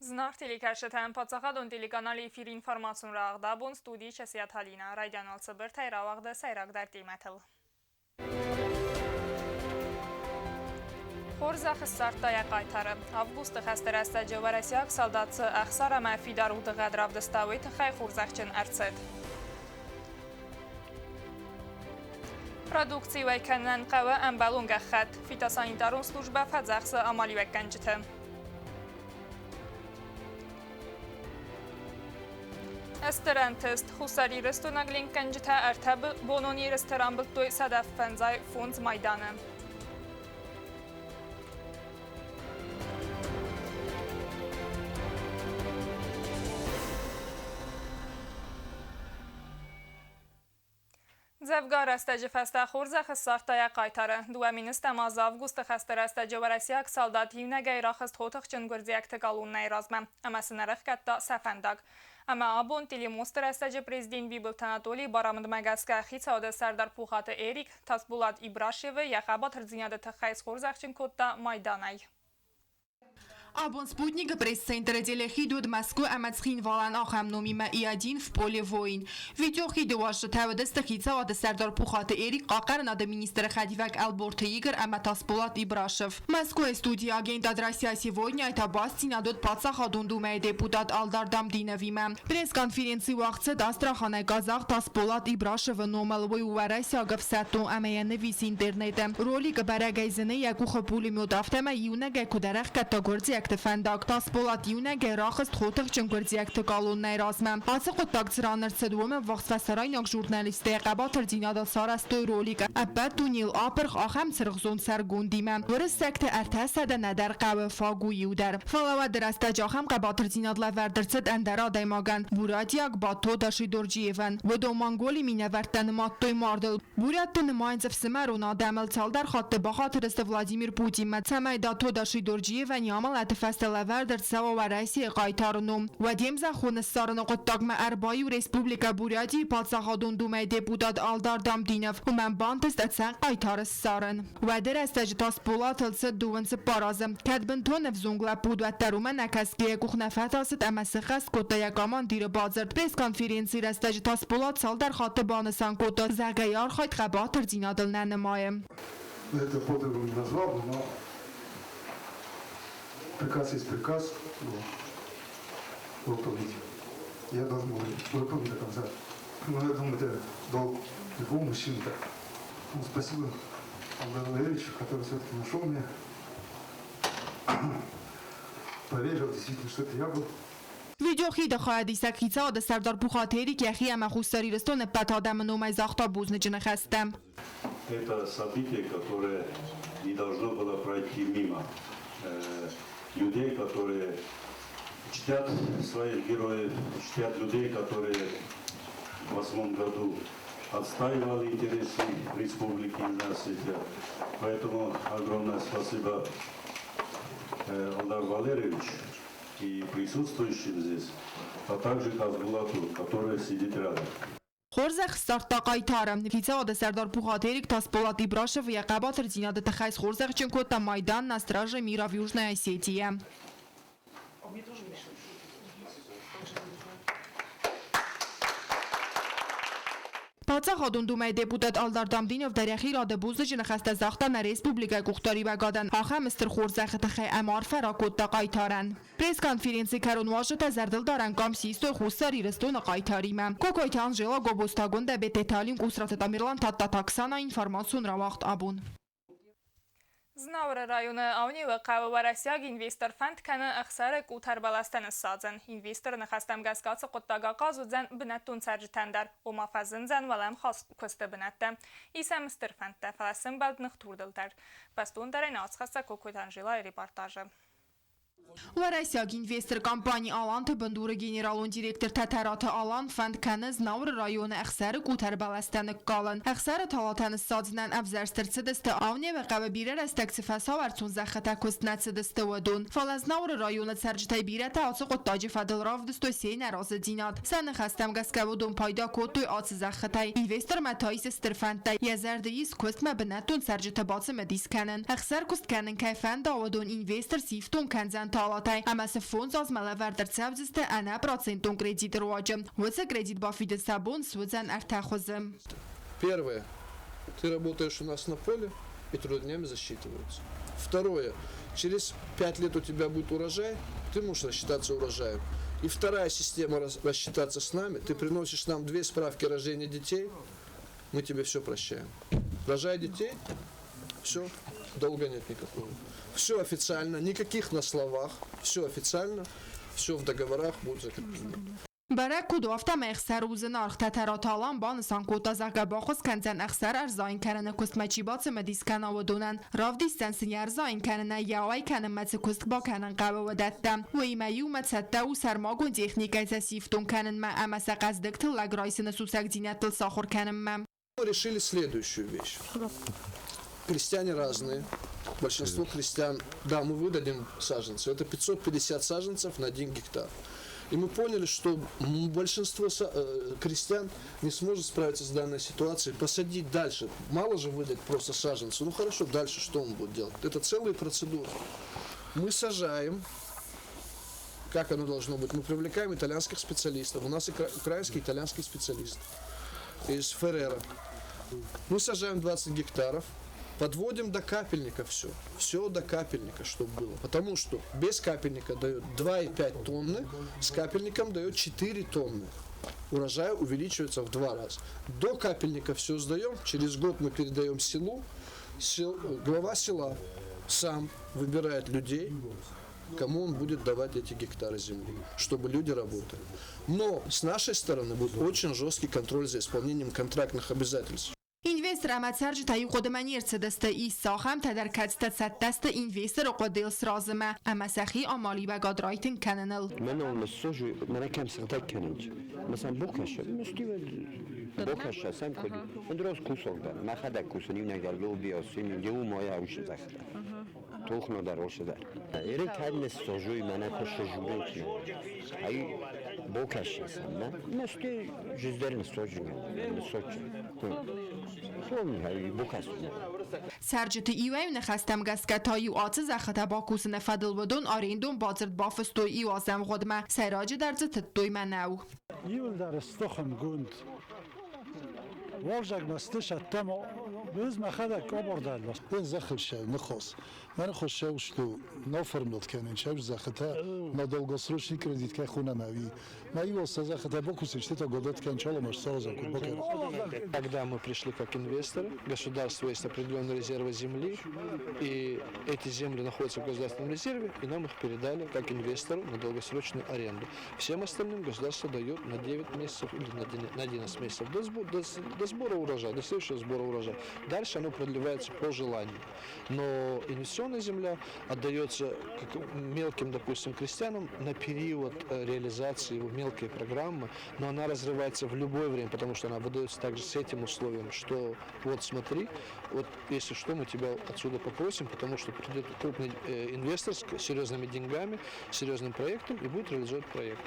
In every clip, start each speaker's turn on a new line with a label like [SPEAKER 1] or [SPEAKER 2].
[SPEAKER 1] Зынаргъ телекӕсджытӕн паддзахадон телеканалы эфиры информацион рӕгъд абон студийы Часиаты Алинӕ. Райдиан уал цыбыртӕй рауагъды сӕйрагдӕр темӕтыл. Хорзӕх ссардта йӕ хъайтары. Августы хӕсты рӕстӕджы уӕрӕсейаг салдат цы ӕхсар ӕмӕ фидар удыгъӕд равдыста, уый тыххӕй хорзӕхджын ӕрцыд. Продукци уӕй кӕнынӕн хъӕуы ӕмбӕлон гӕххӕтт. Фитосанитарон службӕ фӕдзӕхсы амалиуӕггӕнджыты. Стыр ӕнтыст. Хуссар Ирыстонаг ленкгӕнджытӕ ӕртӕ бонон ерысты рамбылдтой 155 майданы. Дзӕвгар рӕстӕджы фӕстӕ хорзӕх ссардта йӕ хъайтары. Дыууӕ министӕм азы августы хӕсты рӕстӕджы уӕрӕсейаг салдат иунӕгӕй рахызт хотыхджын гуырдзиӕгты колоннӕйы размӕ ӕмӕ сын ӕрӕхгӕдта сӕ фӕндаг. Ӕмӕ абон телемосты рӕстӕджы президент Бибылты Анатолийы барамындмӕ гӕсгӕ хицауады сӕрдар Пухаты Эрик Тасбулат Ибрашевы йӕ хъӕбатырдзинады тыххӕй схорзӕхджын кодта майданӕй.
[SPEAKER 2] Абон Спутник-ы пресс-центры телехид уыд Мӕскуы ӕмӕ Цхинвалӕн ахӕм номимӕ И один в поле воин. Видеохиды уазджытӕ уыдысты хицауады сӕрдар Пухаты Эрик, хъахъхъӕнынады министры хӕдивӕг Ӕлборты Игорь ӕмӕ Тасболат Ибрашев. Мӕскуыйы студийы агентад «Россия сегодня» та бастдзинад уыд Паддзахадон Думӕйы депутат Алдар Дамдиновимӕ. Пресс-конференци уагъд цыд Астраханӕй казах Тасболат Ибрашевы номыл. Уый у уӕрӕсеаг ӕфсӕддон ӕмӕ йӕ ныв ис интернеты. Роликы бӕрӕгӕй зыны йӕ къухы пулемет, афтӕмӕй иунӕгӕй куыд ӕрӕхгӕдта гуырдзиӕгты фӕндаг. Тасболат иунӕгӕй рахызт хотыхджын гуырдзиӕгты колоннӕйы размӕ. Ацы хъуыддаг цы ран ӕрцыд, уым ӕввахс фӕсарӕйнаг журналисттӕ йӕ хъӕбатырдзинадыл сарӕзтой ролик. Ӕппӕт дунейыл апырх ахӕм цыргъзонд сӕргондимӕ. Уырыссӕгты 300 нӕдӕр хъӕуы, фаг у иу дӕр. Фӕлӕ уӕды рӕстӕджы ахӕм хъӕбатырдзинад лӕвӕрд ӕрцыд ӕндӕр адӕймагӕн, бурятиаг Бато Дашидорджиевӕн. Уыдон Монголийы минӕвӕрттӕ нымадтой мардыл. Бурятты нымайынц ӕфсымӕрон адӕмыл цалдӕр хатты бахатыр сты Владимир Путинмӕ, цӕмӕй Дато Дашидорджиевӕн йӕ амӕлӕты фӕстӕ лӕвӕрд ӕрцӕуа Уӕрӕсейы хъайтары ном. Уӕд йе мзӕххоны ссарыны хъуыддагмӕ ӕрбаиу Республикӕ Бурятийы Паддзахадон Думӕйы депутат Алдар Дамдинов. Уымӕн бантыст ӕцӕг хъайтары ссарын. Уӕды рӕстӕджы Тасболатыл цыд 24 азы. Кӕд бынтон ӕвзонг лӕппу уыд, уӕддӕр уымӕ нӕ кӕсгӕйӕ къух нӕ фӕтасыд ӕмӕ сыххӕст кодта йӕ командиры бадзырд. Пресс-конференцийы рӕстӕджы Тасболат цалдӕр хатты банысан кодта, зӕгъгӕ, йӕ архайд хъӕбатырдзинадыл нӕ нымайы.
[SPEAKER 3] Это подвигом не назвал бы, но приказ есть приказ, выполнить. Я должен был выполнить до конца. Ну, я думаю, это долг любого мужчины так. Ну, спасибо Андрею Валерьевичу, который все-таки нашел меня. Поверил действительно, что это я был.
[SPEAKER 2] Видеохиды хайадисӕг хицауады сӕрдар Пухаты Эрик йӕхи ӕмӕ Хуссар Ирыстоны ӕппӕт адӕмы номӕй загъта бузныджы ныхӕстӕ.
[SPEAKER 4] Это событие, которое не должно было пройти мимо людей, которые чтят своих героев, чтят людей, которые в восьмом году отстаивали интересы Республики Южная Осетия. Поэтому огромное спасибо Алдар Валерьевич и присутствующим здесь, а также Тасбулату, который сидит рядом.
[SPEAKER 2] Хорзӕх ссардта хъайтары. Хицауады сӕрдар Пухаты Эрик Тасболат Ибрашевы йӕ хъӕбатырдзинады тыххӕй схорзӕхджын кодта майдан На страже мира в Южной Осетии-йӕ. Паддзахадон Думӕйы депутат Алдар Дамдинов дӕр йӕхи рады бузныджы ныхӕстӕ загъта нӕ республикӕйы къухдариуӕгадӕн ахӕм стыр хорзӕхы тыххӕй ӕмӕ арфӕ ракодта хъайтарӕн. Пресс-конференцийы кӕрон уазджытӕ зӕрдылдарӕн къам систой Хуссар Ирыстоны хъайтаримӕ. Кокойты Анжела, Гобозты Агуындӕ, Бететалин, Къусраты Тамерлан, Тадтаты Оксана, информацион рауагъд абон.
[SPEAKER 1] Знауыры районы Аунеуы хъӕуы уӕрӕсейаг инвестор фӕнд кӕны ӕхсӕры къутӕр бӕлӕстӕ ныссадзын. Инвесторы ныхӕстӕм гӕсгӕ ацы хъуыддаг ахъаз уыдзӕн бынӕттон цӕрджытӕн дӕр, ома фӕзындзӕн уӕлӕмхас куысты бынӕттӕ. Ис ӕм стыр фӕндтӕ, фӕлӕ сӕмбӕлд ныхтурдыл дӕр. Бӕстондӕрӕй нӕ ацхӕссӕг Кокойты Анжелайы репортажы.
[SPEAKER 2] Уӕрӕсейаг инвестор компани «Аланты» бындуры генералон директор Тӕтӕраты Алан фӕнд кӕны Знауыры районы ӕхсӕры къутӕр бӕлӕстӕ ныккалын. Ӕхсӕры талатӕ ныссадзынӕн ӕвзӕрст ӕрцыдысты Аунеуы хъӕуы бирӕ рӕстӕг цы фӕсауӕрцон зӕххытӕ куыст нӕ цыдысты, уыдон. Фӕлӕ Знауыры районы цӕрджытӕй бирӕтӕ ацы хъуыддаджы фӕдыл равдыстой се нӕразыдзинад. Сӕ ныхӕстӕм гӕсгӕ уыдон пайда кодтой ацы зӕххытӕй. Инвестормӕ та ис стыр фӕндтӕ, йӕ зӕрды ис куыстмӕ бынӕттон цӕрджыты бацымыдис кӕнын. Ӕхсӕр куыст кӕнын кӕй фӕнда, уыдон инвестор сифтонг кӕндзӕн. талатӕй ӕмӕ сӕ 5 азмӕ лӕвӕрд ӕрцӕудзысты ӕнӕпроцентон кредиты руаджы. Уыцы кредит бафидын сӕ бон суыдзӕн ӕртӕ хуызы.
[SPEAKER 5] Первое. Ты работаешь у нас на поле, и трудоднями засчитываются. Второе. Через 5 лет у тебя будет урожай, ты можешь рассчитаться урожаем. И вторая система рассчитаться с нами. Ты приносишь нам 2 справки о рождении детей, мы тебе все прощаем. Рожай детей, все, долга нет никакого. Все официально, никаких на словах, все официально, все в договорах будет закреплено.
[SPEAKER 2] Бӕрӕг куыд у, афтӕмӕй ӕхсӕр у зынаргъ. Тӕтӕраты Алан банысан кодта, зӕгъгӕ, баххуыс кӕндзӕн ӕхсӕр ӕрзайын кӕныны куыстмӕ чи бацымыдис кӕна, уыдонӕн. Равдисдзӕн сын йӕ ӕрзайын кӕнынӕй йӕ ауӕй кӕнынмӕ цы куыст бакӕнын хъӕуы, уыдӕттӕ. Уыимӕ иумӕ цӕттӕ у сӕрмагонд техникӕйы сӕ сифтонг кӕнынмӕ ӕмӕ сӕ хъӕздыг тыллӕг райсыны сусӕгдзинӕдтыл сахуыр кӕнынмӕ.
[SPEAKER 5] Мы решили следующую вещь. Крестьяне разные. Большинство крестьян, да, мы выдадим саженцы. Это 550 саженцев на 1 гектар. И мы поняли, что большинство крестьян не сможет справиться с данной ситуацией, посадить дальше. Мало же выдать просто саженцы. Ну хорошо, дальше что он будет делать? Это целые процедуры. Мы сажаем. Как оно должно быть? Мы привлекаем итальянских специалистов. У нас украинский и итальянский специалист из Феррера. Мы сажаем 20 гектаров, подводим до капельника все. Все до капельника, чтобы было. Потому что без капельника дает 2,5 тонны, с капельником дает 4 тонны. Урожай увеличивается в 2 раза. До капельника все сдаем, через год мы передаем селу. Глава села сам выбирает людей, кому он будет давать эти гектары земли, чтобы люди работали. Но с нашей стороны будет очень жесткий контроль за исполнением контрактных обязательств.
[SPEAKER 2] Инвестор ӕмӕ цӕрджытӕ иу хъуыдымӕ не рцыдысты. Ис цахӕмтӕ дӕр, кӕцытӕ цӕттӕ сты инвесторы хъуыдыйыл сразымӕ ӕмӕ сӕхи амалиуӕгад райтынг кӕныныл.
[SPEAKER 6] Мӕнӕ ныссожу, мӕнӕ кӕм сыгъдӕг кӕнынц. Мӕ бокаша, бокаша, сам куыд. Ӕндӕр кусок дӕн, мӕхӕдӕг кусын иунӕг дӕр лобиос, еу моя уши захта. Тухно дӕр ошы дӕр. Эрин кӕд ныссожуй, мӕнӕ куы Ай бокаша сам, на? Месте жүздер ныссожу, ныссожу.
[SPEAKER 2] Цӕрджыты иуӕй ныхӕстӕм гӕсгӕ та иу ацы зӕххытӕ бакусыны фӕдыл уыдон арендон бадзырд бафыстой иу азӕмгъуыдмӕ, сӕйраджыдӕр дзы тыдтой мӕнӕу.
[SPEAKER 7] Иуылдӕр стохонгонд. Уалдзӕгмӕ стысӕттӕм мӕхӕдӕг къобордӕллӕ.
[SPEAKER 8] Зӕххыл ныхос. Мӕ что оформлять кӕнын зӕххытӕ на долгосрочный кредит кӕй хонӕм ӕви. Мӕ иуыл сӕ зӕххытӕ бакусын, что годот кӕнчалом сразу
[SPEAKER 5] Когда мы пришли как инвесторы, государство есть определенные резервы земли, и эти земли находятся в государственном резерве, и нам их передали как инвестору на долгосрочную аренду. Всем остальным государство дает на 9 месяцев или на 11 месяцев до сбора урожая, до следующего сбора урожая. Дальше оно продлевается по желанию. Но инвестиционная земля отдается как мелким, допустим, крестьянам на период реализации его мелкой программы, но она разрывается в любое время, потому что она выдается также с этим условием, что вот смотри, вот если что, мы тебя отсюда попросим, потому что придет крупный инвестор с серьезными деньгами, серьезным проектом и будет реализовать проект.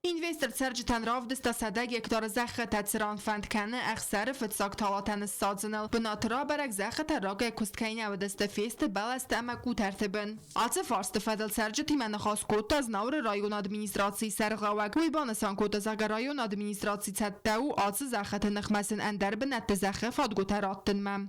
[SPEAKER 2] Инвестор цӕрджытӕн равдыста 100 гектары зӕххытӕ, цыран фӕнд кӕны ӕхсӕры фыццаг талатӕ ныссадзыныл. Бынаты рабӕрӕг, зӕххытӕ рагӕй куыст кӕй нӕ уыдысты, фесты бӕлӕсты ӕмӕ къутӕрты бын. Ацы фарсты фӕдыл цӕрджытимӕ ныхас кодта Знауыры районы администрацийы сӕргълӕууӕг. Уый банысан кодта, зӕгъгӕ, районы администраци цӕттӕ у ацы зӕххыты ныхмӕ сын ӕндӕр бынӕтты зӕххы фадгуытӕ раттынмӕ.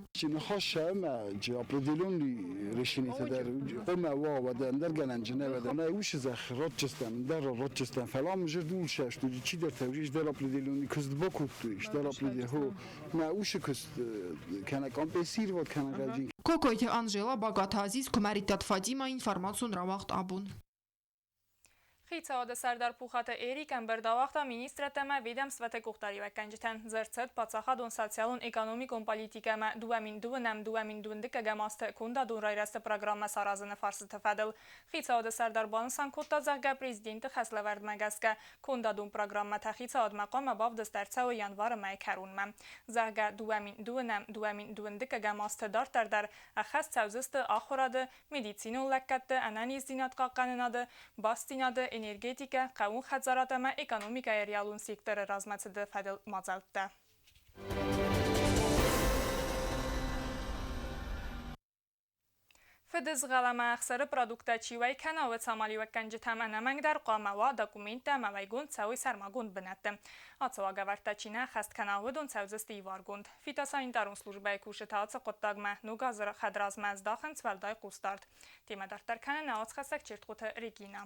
[SPEAKER 8] Определенный решение дӕр омӕ уа уӕдӕ ӕндӕр гӕнӕнджы нӕ уӕдӕ. Нӕ уыцы зӕхх ратджыстӕм, ӕндӕр ратджыстӕм, фӕлӕ ам зырдулсӕст уыди, чидӕртӕ уыдис дӕр определенный куыст бакодтой, дӕр определенный мӕ уыцы куыст кӕнӕ компенсировать кӕнӕ гӕджин.
[SPEAKER 2] Кокойты Анжела, Багаты Азиз, Куымӕридтаты Фатима, информацион рауагъд «Абон».
[SPEAKER 1] Хицауады сӕрдар Пухаты Эрик ӕмбырд ауагъта министрӕдтӕ ӕмӕ ведомствӕты къухдариуӕггӕнджытӕн. Дзырд цыд паддзахадон социалон-экономикон политикӕ ӕмӕ 2021 азты кондадон райрӕзты программӕ саразыны фарстыты фӕдыл. Хицауады сӕрдар банысан кодта, зӕгъгӕ, президенты хӕслӕвӕрдмӕ гӕсгӕ кондадон программӕтӕ хицауадмӕ хъуамӕ бавдыст ӕрцӕуой январы мӕйы кӕронмӕ. Зӕгъгӕ, 2021 азты дарддӕр дӕр ӕххӕст цӕудзысты ахуырады, медицинон лӕггӕдты, ӕнӕниздзинад хъахъхъӕнынады, бастдзинады, энергетикӕ, хъӕууон хӕдзарад ӕмӕ экономикӕйы реалон секторы размӕцыды фӕдыл мадзӕлттӕ. Фыдызгъӕл ӕмӕ ӕхсӕры продукттӕ чи уӕй кӕна, уыцы амалиуӕггӕнджытӕм ӕнӕмӕнгдӕр хъуамӕ уа документтӕ ӕмӕ уӕйгонд цӕуой сӕрмагонд бынӕтты. Ацы уагӕвӕрдтӕ чи нӕ ӕххӕст кӕна, уыдон цӕудзысты иваргонд. Фитосанитарон службӕйы кусджытӕ ацы хъуыддагмӕ ног азы хӕдразмӕ здахынц уӕлдай хъусдард. Темӕ дарддӕр кӕны нӕ уацхӕссӕг Чертхъоты Регинӕ.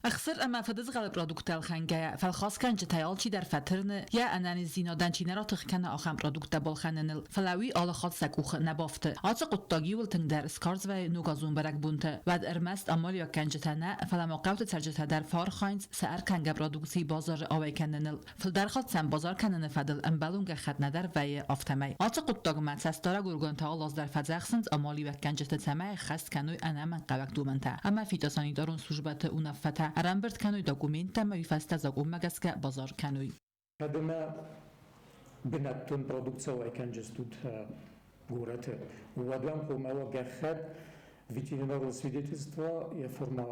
[SPEAKER 9] Ӕхсыр ӕмӕ фыдызгъӕлы продукттӕ ӕлхӕнгӕйӕ, фӕлхасгӕнджытӕй алчидӕр фӕтырны, йӕ ӕнӕниздзинадӕн чи нӕ ратых кӕны, ахӕм продукттӕ балхӕныныл, фӕлӕ уый алы хатт сӕ къухы нӕ бафты. Ацы хъуыддаг иууыл тынгдӕр скарз вӕййы ногазон бӕрӕгбонты. Уӕд ӕрмӕст амалиуӕггӕнджытӕ нӕ, фӕлӕ ма хъӕуты цӕрджытӕ дӕр фӕархайынц сӕ ӕркӕнгӕ продукцийы базары ауӕй кӕныныл. Фылдӕр хатт сӕм базар кӕныны фӕдыл ӕмбӕлон гӕххӕтт нӕдӕр вӕййы, афтӕмӕй. Ацы хъуыддагмӕ цӕстдарӕг органтӕ алы аз дӕр фӕдзӕхсынц амалиуӕггӕнджыты, цӕмӕй ӕххӕст кӕной ӕнӕмӕнгхъӕуӕг домӕнтӕ ӕмӕ фитосанитарон службӕты уынаффӕтӕ, ӕрӕмбырд кӕной документтӕ ӕмӕ уый фӕстӕ закъонмӕ гӕсгӕ базар кӕной.
[SPEAKER 10] Кӕд ӕмӕ бынӕттон продукци уӕй кӕнджыстут горӕты, уӕд уӕм хъуамӕ уа гӕххӕтт, ветеринарон свидетельство, йӕ форма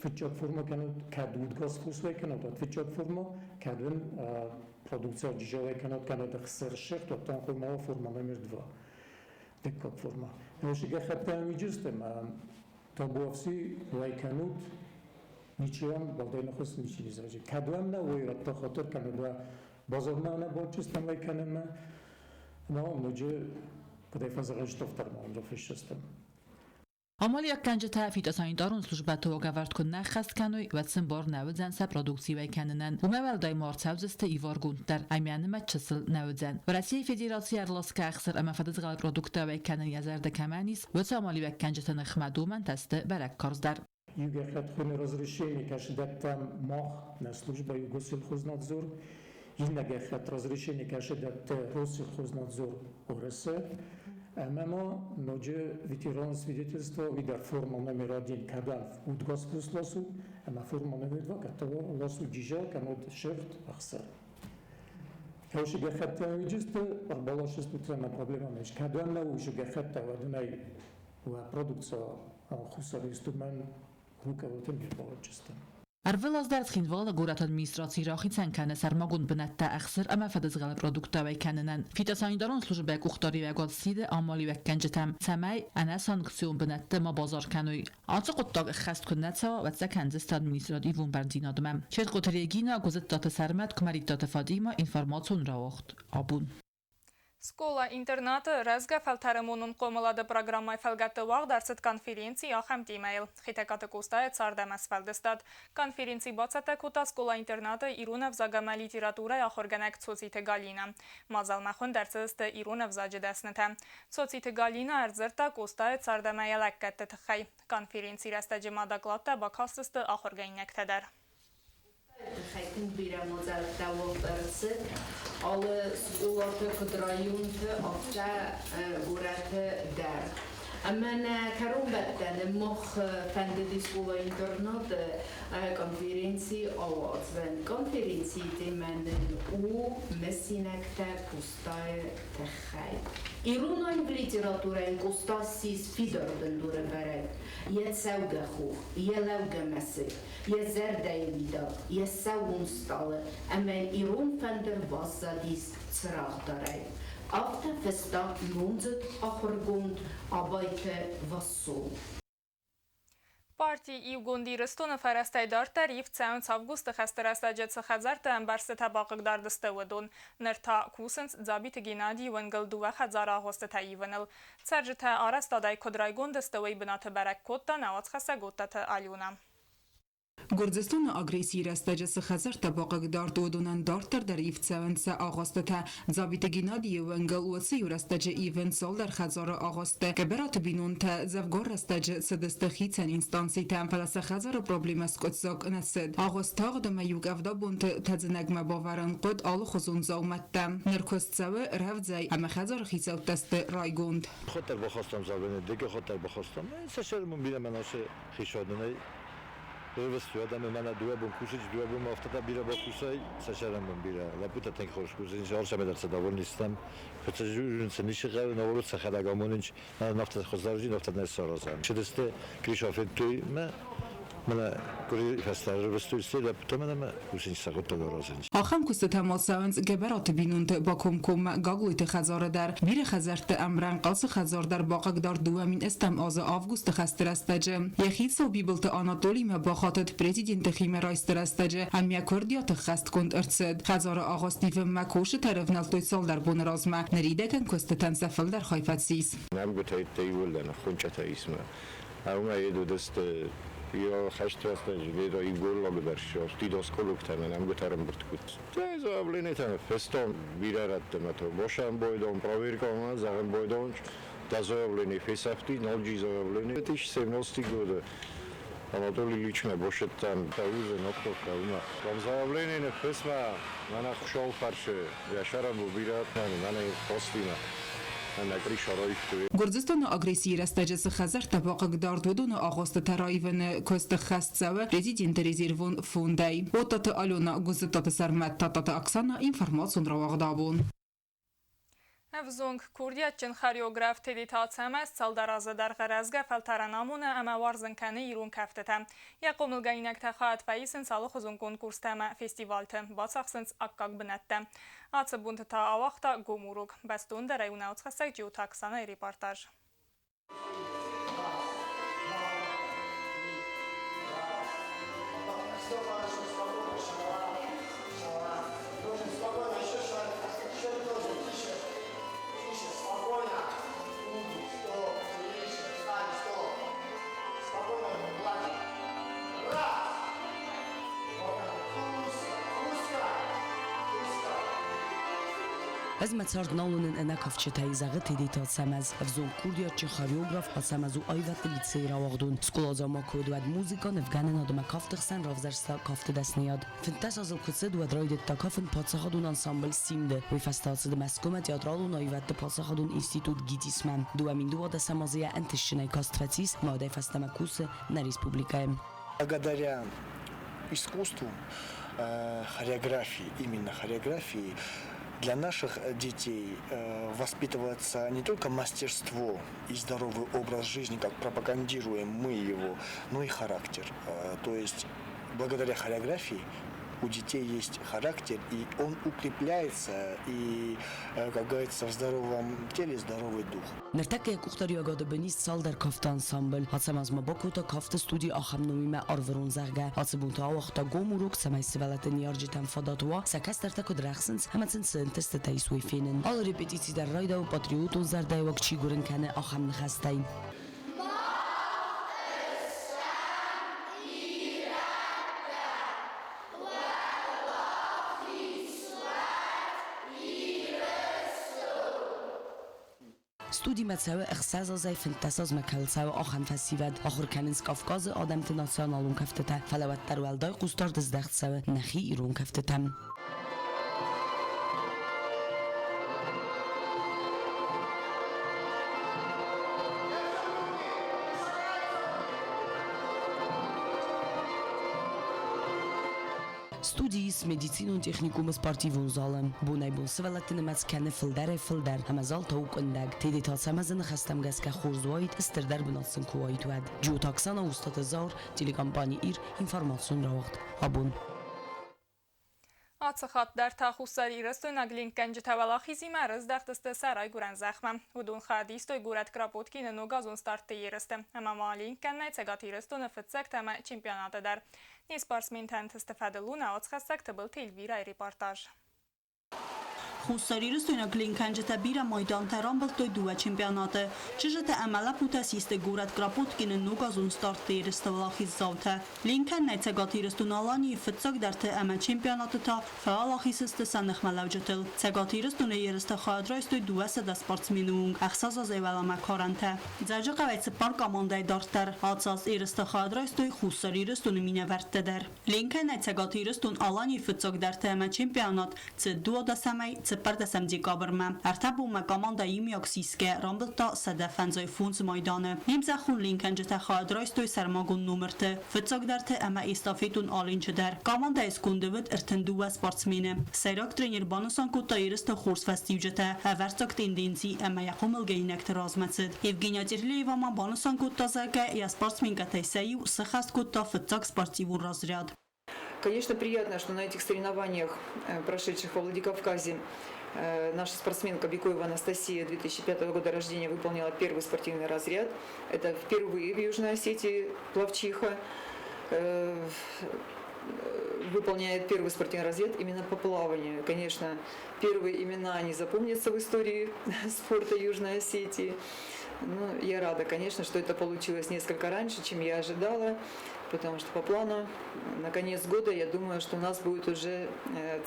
[SPEAKER 10] фыццаг форма кӕнут, кӕд удгас фос уӕй кӕнат, уӕд фыццаг форма, кӕд уын продукция джижа уӕй кӕнат, кӕнӕ ӕхсырсырт, уӕд та хъуамӕ уа форма номер два, дыккаг форма. Уыцы гӕххӕттӕ уыйджысты ӕмӕ табуафси уӕй кӕнут, ничи уӕм уӕлдай ныхас ничи не зӕгъы. Кӕд уӕм нӕ уой, уӕд та хатыр кӕнут, уӕ базармӕ нӕ бачыстӕм уӕй кӕнынмӕ, ӕмӕ уӕм ноджы куыдӕй фӕзӕгъын, стӕвддӕр ма уын рафыссыстӕм.
[SPEAKER 9] Амалиуӕггӕнджытӕ фитосанитарон службӕты уагӕвӕрд куы нӕ ӕххӕст кӕной, уӕд сын бар нӕ уыдзӕн сӕ продукци уӕй кӕнынӕн. Уымӕ уӕлдай ма ӕрцӕудзысты иваргонд дӕр, ӕмӕ нымӕт чысыл нӕ уыдзӕн. Уӕрӕсейы Федерацийы ӕрласгӕ ӕхсыр ӕмӕ фыдызгъӕл продукттӕ уӕй кӕнын йӕ зӕрдӕ кӕмӕн ис, уыцы амалиуӕггӕнджыты ныхмӕ домӕнтӕ сты бӕрӕг карздӕр.
[SPEAKER 10] Иугӕххӕтт хуыны разрешение кӕсы дӕттӕм мах, нӕ службӕ Югоссельхознадзор, иннӕ гӕххӕтт разрешение кӕсы дӕтты Россельхознадзор Уӕрӕсе, ӕмӕ ма ноджы ветеран свидетельство, уый дӕр форма номер один, кӕдӕм удгас фос ласут, ӕмӕ форма номер два, кӕд ласут джижа, кӕннод сӕфт ӕхсыр. Кӕусы гӕххӕттӕ уыджысты, ӕрбаласыстут ӕмӕ проблемӕ ис. Кӕдӕм нӕ усы гӕххӕттӕ, уӕд ын ӕй уӕ продукция Хуссар Ирыстонмӕ руководитель не рбалӕджджыстӕм.
[SPEAKER 9] Ӕрвылаз дӕр Цхинвалы горӕты администраци рахицӕн кӕны сӕрмагонд бынӕттӕ ӕхсыр ӕмӕ фӕдызгъӕлы продукттӕ уӕй кӕнынӕн. Фитосанитарон службӕ къухдариуӕгад сиды амалиуӕггӕнджытӕм, цӕмӕй ӕнӕсанкцион бынӕтты ма базар кӕной. Ацы хъуыддаг ӕххӕст куыд нӕ цӕуа, уӕд сӕ кӕндзысты административон бӕрндзинадмӕ. Чертхъоты Регина, Гуызыдтаты Сӕрмӕт, Куымӕридтаты Фатимӕ, информацион рауагъд. Абон.
[SPEAKER 1] Скъола-интернаты рӕзгӕ фӕлтӕры монон хъомылады программӕйы фӕлгӕтты уагъд ӕрцыд конференци ахӕм темӕйыл Хетӕгкаты Къостайы цард ӕмӕ сфӕлдыстад. Конференци бацӕттӕ кодта скъола-интернаты ирон ӕвзаг ӕмӕ литературӕйы ахуыргӕнӕг Цоциты Галинӕ. Мадзалмӕ хуынд ӕрцыдысты ирон ӕвзаджы дӕснытӕ. Цоциты Галинӕ ӕрдзырдта Къостайы цард ӕмӕ йӕ лӕггӕдты тыххӕй. Конференцийы рӕстӕджы ма докладтӕ бакастысты ахуыргӕнинӕгтӕ дӕр.
[SPEAKER 11] Тыххӕй тынг бирӕ мадзӕлттӕ уагъд ӕрцыд алы скъолаты, куыд районты, афтӕ горӕты дӕр. Ӕмӕ нӕ кӕронбӕттӕны мах фӕндыди скъола-интернаты конференци ауадзын. Конференцийы темӕ нын у мысинӕгтӕ Къостайы тыххӕй. Ирон аив литературӕйы Къоста ссис фидар бындурӕвӕрӕг, йӕ цӕугӕ хох, йӕ лӕугӕ мӕсыг, йӕ зӕрдӕйы уидаг, йӕ сӕууон стъалы ӕмӕ ирон фӕндыр баззадис цырагъдарӕй. Афтӕ фыста номдзыд ахуыргонд Абайты Вассо.
[SPEAKER 1] Парти Иугонд Ирыстоны фӕрӕзтӕй дарддӕр ивд цӕуынц августы хӕсты рӕстӕджы цы хӕдзӕртты ӕмбӕрзтытӕ бахъыгдард сты, уыдон. Ныр та кусынц Дзабиты Геннадийы уынгыл дыууӕ хӕдзары агъуыстытӕ ивыныл. Цӕрджытӕ арӕзтадӕй куыд райгонд сты, уый бынаты бӕрӕг кодта нӕ уацхӕссӕг Оттаты Алёнӕ.
[SPEAKER 12] Гуырдзыстоны агрессийы рӕстӕджы цы хӕдзӕрттӕ бахъыгдард, уыдонӕн дарддӕр дӕр ивд цӕуынц сӕ агъуыстытӕ. Дзабиты Геннадийы уӕнгыл уыцы иу рӕстӕджы ивынц цалдӕр хӕдзары агъуысты. Гӕбӕраты бинонтӕ дзӕвгар рӕстӕджы цыдысты хицӕн инстанцитӕм, фӕлӕ сӕ хӕдзары проблемӕ скъуыддзаг нӕ цыд. Агъуыст тагъд ӕмӕ иу къӕвдабонты тӕдзынӕгмӕ бавӕрын хъуыд алыхуызон дзаумӕттӕ. Ныр куыст цӕуы рӕвдзӕй ӕмӕ хӕдзары хицӕуттӕ сты райгонд.
[SPEAKER 13] Хаттар бахастам завление, дыгы хаттар бахастам. Сӕ бирӕ мӕн ацы хицауадӕй Ӕрвыст адӕмы мӕнӕ дыууӕ бон кусыч, дыууӕ бон афтӕ бирӕ бакусай, сӕ сӕрӕн бирӕ. Лӕппутӕ тынг хорз кусынц, алцӕмӕй дӕр сӕ довольны стӕм. Фыццаджы ницы хъӕуы, наоборот сӕхӕдӕг амонынц, нафтӕ хуыздӕр нафтӕ нӕ саразӕм. Цыдысты, крыша федтой мӕ. Мӕнӕ къуыри фӕстӕ ӕрвыстой сты лӕппутӕ мӕнӕ мӕ кусынц сӕ хъуыддаг аразынц.
[SPEAKER 12] Ахӕм куыстытӕ ма цӕуынц Гӕбӕраты бинонты бакомкоммӕ Гаглойты хӕдзары дӕр. Бирӕ хӕдзӕртты ӕмрӕнхъ ацы хӕдзар дӕр бахъыгдард 2008 азы августы хӕсты рӕстӕджы. Йӕ хицау Бибылты Анатолимӕ бахатыд президенты химӕ райсты рӕстӕджы ӕмӕ куырдиаты ххӕстгонд ӕрцыд. Хӕдзары агъуыст ивынмӕ кусджытӕ рывнӕлдтой цалдӕр боны размӕ. Ныридӕгӕн куыстытӕн сӕ фылдӕр хай фӕцис.
[SPEAKER 14] Нӕмгуытӕ иууылдӕр ныххуынчъытӕ исмӕ. Ӕмӕ уыдысты хӕстрӕстӕджы ведо голлаг дӕр стидосколуктӕ нӕмгуытӕ ӕрӕмбырд кодтой. Заявлениетӕ фестон бирӕ рӕтты мӕ то бошӕн бойдон, проверкӕ зӕгъын бойдон, да заявление фесӕфти, ноджы заявление. 2017 годы Анатолий Ильичмӕ бошеттан таузы ноккодта уымӕ. Там заявление ныффысмӕ, мӕнӕ Хуыцауы фӕрцы йӕ сӕрӕн был бирӕ мӕнӕ постимӕ.
[SPEAKER 12] Гуырдзыстоны агрессийы рӕстӕджы цы хӕдзӕрттӕ бахъыгдард, уыдоны агъуыстытӕ раивыны куысты хӕс цӕуы президенты резервон фондӕй. Оттаты Алена, Гуыззыттаты Сӕрмӕт, Тадтаты Оксана, информацион рауагъд абон.
[SPEAKER 1] Ӕвзонг курдиатджын хореограф Тедеты Ацӕмӕз цалдӕр азы дӕргъы рӕзгӕ фӕлтӕрӕн амоны ӕмӕ уарзын кӕны ирон кӕфтытӕ. Йӕ хъомылгӕнинӕгтӕ хайад фӕисынц алыхуызон конкурстӕ ӕмӕ фестивалты, бацахсынц аккаг бынӕттӕ. Ацы бонты та ауагъта гом урок. Бӕстондӕрӕй у нӕ уацхӕссӕг Джиоты Оксанайы репортаж.
[SPEAKER 15] Ӕз мӕ цард нал уынын ӕнӕ кафджытӕй, зӕгъы Тедеты Ацӕмӕз. Ӕвзонг курдиатджын хореограф Ацӕмӕз у аивӕдты лицейы рауагъдон. Скъоладзау ма куы уыд, уӕд музыкӕ, нывгӕнынад ӕмӕ кафты хсӕн равзӕрста кафты дӕсныйад. 15 азыл куы цыд, уӕд райдыдта кафын паддзахадон ансамбль «Симд-ы». Уый фӕстӕ ацыд Мӕскуымӕ театралон аивӕдты паддзахадон институт ГИТИС-мӕ. 2012 азы йӕ ӕнтыстджынӕй каст фӕцис, ӕмӕ уӕдӕй фӕстӕмӕ кусы нӕ республикӕйы.
[SPEAKER 16] Благодаря искусству, хореографии, именно хореографии, для наших детей воспитывается не только мастерство и здоровый образ жизни, как пропагандируем мы его, но и характер. То есть благодаря хореографии у детей есть характер, и он укрепляется, и, как говорится, в здоровом теле здоровый дух.
[SPEAKER 15] Ныртӕккӕ йӕ къухдариуӕгады бын ис цалдӕр кафты ансамбль. Ацӕмӕз ма бакодта кафты студи ахӕм номимӕ Арвырон, зӕгъгӕ. Ацы бонты ауагъта гом урок, цӕмӕй сывӕллӕтты ныййарджытӕн фадат уа, сӕ кӕстӕртӕ куыд рӕхсынц ӕмӕ сын цы ӕнтыстытӕ ис, уый фенын. Алы репетици дӕр райдауы патриотон зӕрдӕйыуаг чи гуырын кӕны, ахӕм ныхӕстӕй. Студимӕ цӕуы ӕхсӕз азӕй 15 азмӕ кӕуыл цӕуы, ахӕм фӕсивӕд. Ахуыр кӕнынц Кавказы адӕмты националон кӕфтытӕ, фӕлӕ уӕддӕр уӕлдай хъусдард здӕхт цӕуы нӕхи ирон кӕфтытӕм. Студийы ис медицинон техникумы спортивон залы. Бонӕй-бон сывӕллӕтты нымӕц кӕны фылдӕрӕй-фылдӕр, ӕмӕ зал та у къуындӕг. Тедеты Ацӕмӕзы ныхӕстӕм гӕсгӕ хорз уаид, стырдӕр бынат сын куы уаид, уӕд. Джиоты Оксана, Устаты Заур, телекомпани «Ир», информацион рауагъд. Абон.
[SPEAKER 1] Ацы хатт дӕр та хуссарирыстойнаг ленкгӕнджытӕ уӕлахизимӕ ӕрыздӕхтысты сӕ райгуырӕн зӕхмӕ. Уыдон хайад истой горӕт Кропоткины ногазон стартты ерысты ӕмӕ ма ленкгӕнӕй Цӕгат Ирыстоны фыццӕгтӕ ӕмӕ чемпионаты дӕр. Не спортсментӕ ӕнтысты фӕдыл у нӕ уацхӕссӕг Тыбылты Эльвирайы репортаж.
[SPEAKER 17] Хуссарирыстойнаг ленкгӕнджытӕ бирӕ майдантӕ рамбылдтой дыууӕ чемпионаты. Чызджытӕ ӕмӕ лӕппутӕ систы горӕт Кропоткины ногазон стартты ерысты уӕлахиздзаутӕ. Ленкӕнӕй Цӕгат Ирыстон-Аланийы фыццагдӕрты ӕмӕ чемпионаты та фӕуӕлахиз сты сӕ ныхмӕлӕуджытыл. Цӕгат Ирыстоны ерысты хайад райстой 200 спортсмены онг, ӕхсӕз азӕй уӕлӕмӕ карӕнтӕ. Дзӕуджыхъӕуӕй цыппар командӕйы дарддӕр ацы аз ерысты хайад райстой Хуссар Ирыстоны минӕвӕрттӕ дӕр. Ленкӕнӕй Цӕгат Ирыстон-Аланийы фыццагдӕрты ӕмӕ чемпионат цыд дыууадӕсӕмӕй. 14 декабрмӕ. Ӕртӕ бонмӕ командӕ иумиаг сисгӕ рамбылдта 155 майданы. Не мзӕххон ленкӕнджытӕ хайад райстой сӕрмагонд номырты, фыццагдӕрты ӕмӕ эстафетон аленчы дӕр. Командӕйы сконды уыд 32 спортсмены. Сӕйраг тренер банысан кодта ерысты хорз фӕстиуджытӕ, ӕвӕрццаг тенденци ӕмӕ йӕ хъомылгӕнинӕгты размӕцыд. Евгения Терлеева ма банысан кодта, зӕгъгӕ, йӕ спортсменкӕтӕй сӕ иу сыххӕст кодта фыццаг спортивон разряд.
[SPEAKER 18] Конечно, приятно, что на этих соревнованиях, прошедших во Владикавказе, наша спортсменка Бекоева Анастасия 2005 года рождения выполнила первый спортивный разряд. Это впервые в Южной Осетии пловчиха выполняет первый спортивный разряд именно по плаванию. Конечно, первые имена не запомнятся в истории спорта Южной Осетии. Но я рада, конечно, что это получилось несколько раньше, чем я ожидала, потому что по плану на конец года, я думаю, что у нас будет уже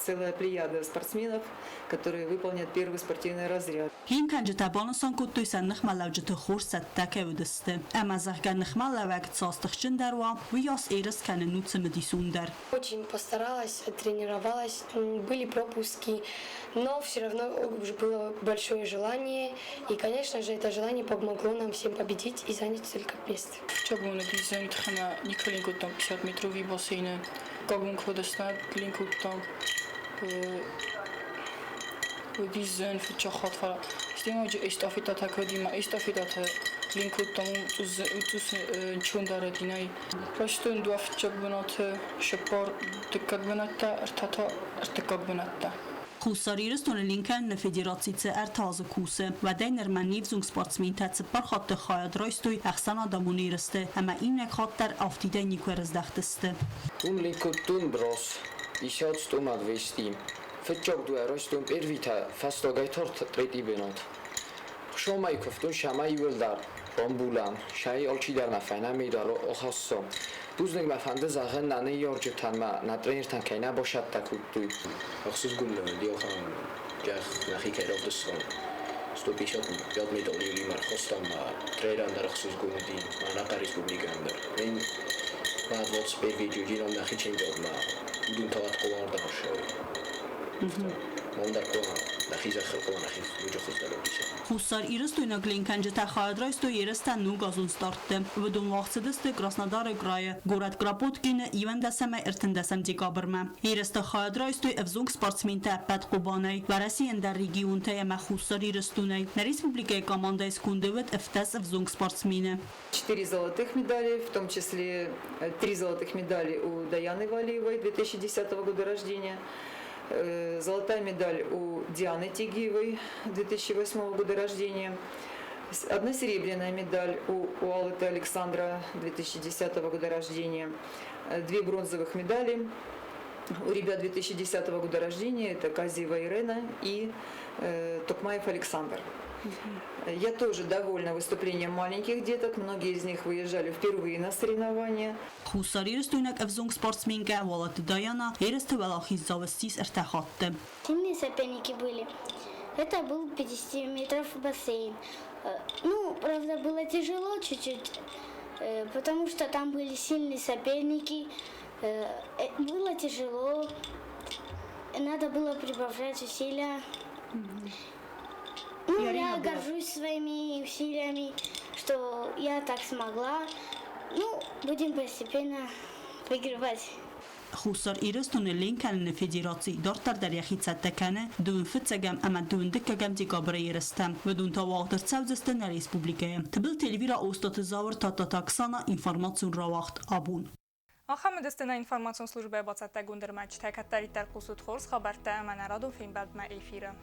[SPEAKER 18] целая плеяда спортсменов, которые выполнят первый спортивный разряд.
[SPEAKER 17] Ленкӕнджытӕ банысан кодтой сӕ ныхмӕлӕуджыты хорз цӕттӕ кӕй уыдысты. Ӕмӕ зӕгъгӕ ныхмӕлӕуӕг цас тыхджындӕр уа, уыйас ерыс кӕнын у цымыдисондӕр.
[SPEAKER 19] Очень постаралась, тренировалась, были пропуски, но все равно уже было большое желание. И, конечно же, это желание помогло нам всем победить и занять столько мест.
[SPEAKER 20] Чабуны дизайн тхана николин 50 метровый бассейны, кагун квадасна линкутам дизайн фичахат фара. Стемаджи эстафета такадима эстафета линкутам уцус чундарадинай. Растун дуафчак бунат шапар дыккаг бынӕттӕ, ӕртӕ та ӕртыккаг бынӕттӕ.
[SPEAKER 17] Хуссар Ирыстоны ленкӕныны федераци цы ӕртӕ азы кусы, уӕдӕй нырмӕ не взонг спортсментӕ цыппар хатты хайад райстой ӕхсӕнадӕмон ерысты ӕмӕ иунӕг хатт дӕр афтидӕй никуы ӕрыздӕхтысты.
[SPEAKER 21] Тун линкуттун брос, 50 200. Фыццаг дыууӕ райстон первитӕ, фӕстагӕй та третий бынат. Хсомӕй куывтон сӕмӕ иуылдӕр рамбулӕм, сӕй алчидӕр мӕ фӕйнӕ медалы ахӕсса. Бузныг мӕ фӕнды зӕгъын нӕ ныййарджытӕн мӕ нӕ тренертӕн кӕй нӕ басӕттӕ кодтой.
[SPEAKER 22] Ӕхсызгон диахан джах нӕхи кӕй равдыстам. 155 медал иуимӕ ӕрхастам мӕ тренерӕн дӕр ӕхсызгон уыди, ӕнӕхъӕн республикӕйӕн дӕр. Мин мӕ 21 видео нӕхи чемпионмӕ уыдон та хъуамӕ ардӕм ӕрцӕуой. Мӕн дӕр хъуамӕ нӕхи зӕххыл хъуамӕ нӕхи уыджы хуыздӕр ӕвдисӕм.
[SPEAKER 17] Хуссар-Ирыстойнаг ленкӕнджытӕ хайад райстой ерыстӕ ногазон стартты. Уыдон уагъд цыдысты Краснодары крайы, горӕт Кропоткины 11-ӕмӕ 13 декабрмӕ. Ерысты хайад райстой ӕвзонг спортсментӕ ӕппӕт Хъобанӕй, Уӕрӕсейы ӕндӕр регионтӕй ӕмӕ Хуссар Ирыстонӕй. Нӕ республикӕйы командӕйы сконды уыд 17 ӕвзонг спортсмены.
[SPEAKER 18] Четыре золотых медали, в том числе три золотых медали у Даяны Валиевой 2010 года рождения, золотая медаль у Дианы Тигиевой 2008 года рождения, одна серебряная медаль у Уалыты Александра 2010 года рождения, две бронзовых медали у ребят 2010 года рождения, это Казиева Ирена и Токмаев Александр. Я тоже довольна выступлением маленьких деток. Многие из них выезжали впервые на соревнования.
[SPEAKER 17] Хуссарирыстойнаг ӕвзонг спортсменкӕ Уалыты Даяна ерысты уӕлахиздзау ссис ӕртӕ хатты.
[SPEAKER 23] Сильные соперники были. Это был 50 метров бассейн. Ну, правда, было тяжело чуть-чуть, потому что там были сильные соперники. Было тяжело, надо было прибавлять усилия. Ну, я горжусь своими усилиями, что я так смогла. Ну, будем постепенно выигрывать.
[SPEAKER 17] Хуссар Ирыстоны ленкӕныны федераци дарддӕр дӕр йӕхи цӕттӕ кӕны дыууын фыццӕгӕм ӕмӕ дыууын дыккӕгӕм декабры ерыстӕм. Уыдон та уагъд ӕрцӕудзысты нӕ республикӕйы. Тыбылты Эльвира, Остъаты Зауыр, Тадтаты Оксана, информацион рауагъд «Абон».
[SPEAKER 1] Ахӕм уыдысты нӕ информацион службӕйы бацӕттӕгонд ӕрмӕджытӕ. Кӕддӕриддӕр хъусут хорз хабӕрттӕ ӕмӕ нӕ радон фембӕлдмӕ эфиры.